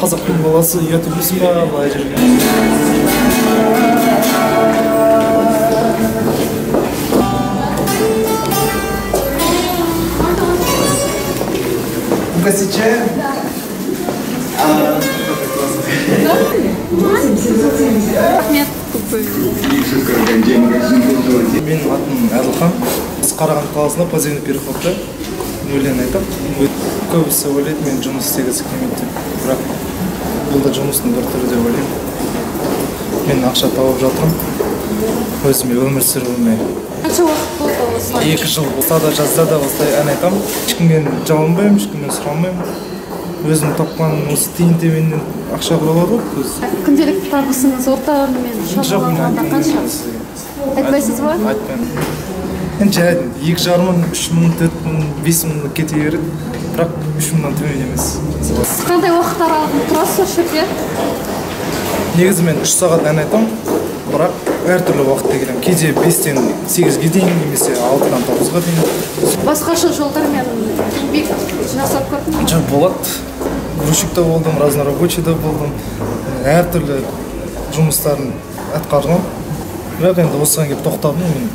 Қазақтың баласы ұят емес па былай жүрген. Угостить чаем? Рахмет. Менің атым Әділхан. Біз Қарағанды қаласында подземный переходта өлең айтамын. Көбісі ойлайды, мен жұмыс істегісі келмейді деп. Бірақ бұл да жұмыстың бір түрі деп ойлаймын. Мен ақша тауып жатырмын. Өзіме өмір сүруіме. Қанша уақыт болды осылай? 2 жыл болса да, жазда да осылай ән айтамын. Ешкімнен жалынбаймын, ешкімнен сұрамаймын. Өзім тапқан осы тиын-тебеннен ақша құралады ғой өзі. Күнделікті табысыңыз ортамен шамаланғанда қанша? Айтпайсыз ба? Айтпаймын. Енді жарайды, 2,5 мың, 3 мың, 4 мың, 5 мың кете береді. Бірақ 3 мыңнан төмен емес. Сіз қандай уақыт аралығында тұрасыз осы жерде? Негізі мен 3 сағат ән айтамын, бірақ әртүрлі уақытта келемін. Кейде 5-тен 8-ге дейін, немесе 6-дан 9-ға дейін. Басқаша жолдармен еңбек жасап көрдіңіз бе? Жоқ, болады. Грузчик та болдым, разнорабочий да болдым. Әртүрлі жұмыстарын атқардым. Бірақ енді осыған келіп тоқтадым мен.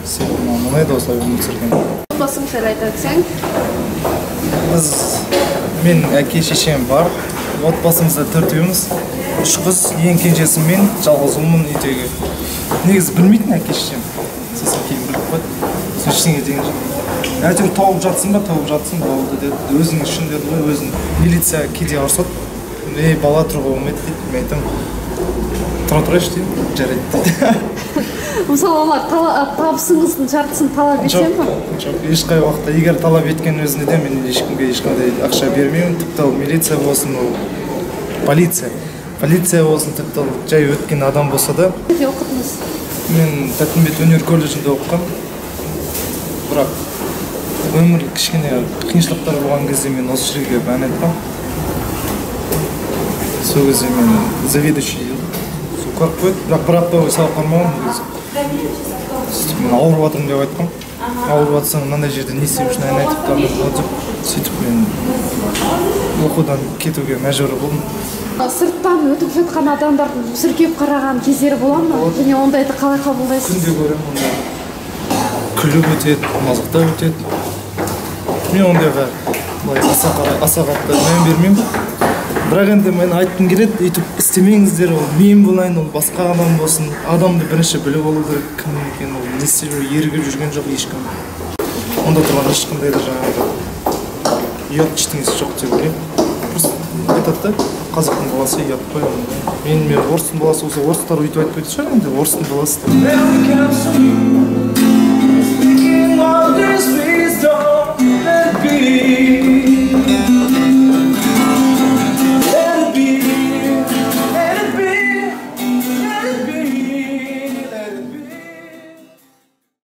Себебі маған ұнайды осылай өмір сүрген. Отбасың жайлы айта өтсең? Мен әке шешем бар. Отбасымызда 4-еуміз. 3 қыз, ең кенжесі мен, жалғыз ұлмын үйдегі. Негізі білмейтін әке шешем. Сосын кейін біліп қойды. Сосын ештеңе деген жоқ. Әйтеуір тауып жатсың ба, тауып жатсың, болды деді. Өзің үшін деді ғой, өзің. Милиция кейде ұрсады. Ей, бала тұруға болмайды дейді. Мен айтамын, тұра тұрайыншы деймін, жарайды дейді. Мысалы, олар табысыңыздың жартысын талап ете ме? Жоқ, ешқай уақытта. Егер талап еткен өзінде де мен ешкімге ешқандай ақша бермеймін. Тіпті ол милиция болсын, ол полиция. Полиция болсын, тіпті ол жай өткен адам болса да. Қайда оқыдыңыз? Мен Тәттімбет өнер колледжінде оқығам. Бірақ өмір кішкене қиыншылықтар болған кезде мен осы жерге келіп ән айтқам. Сол кезде мен заведующий сол көріп қойды. Бірақ бір апта бойы сабақ бармағанмын ол кезде. Сөйтіп мен ауырып жатырмын деп айтқам. Ауырып жатсаң мынандай жерде не істеп жүрсің, ән айтып та болады деп. Сөйтіп мен оқудан кетуге мәжбүр болдым. Сырттан өтіп жатқан адамдардың мүсіркеп қараған кездері бола ма? Және ондайды қалай қабылдайсыз? Күнде көремін ондай. Күліп өтеді, мазақтап өтеді. Мен ондайға былай аса қатты мән бермеймін. Бірақ енді мен айтқым келеді, өйтіп істемеңіздер, ол мен болайын, ол басқа адам болсын. Адамды бірінші біліп алу керек, кім екенін, ол не істеп жүр, ерігіп жүрген жоқ ешкім. Онда тұрған ешқандай да жаңағы ұят ештеңесі жоқ деп ойлаймын. Просто айтады да, қазақтың баласы ұят қой. Мен орыстың баласы болса, орыстар өйтіп айтпайтын шығар, енді орыстың баласы деп.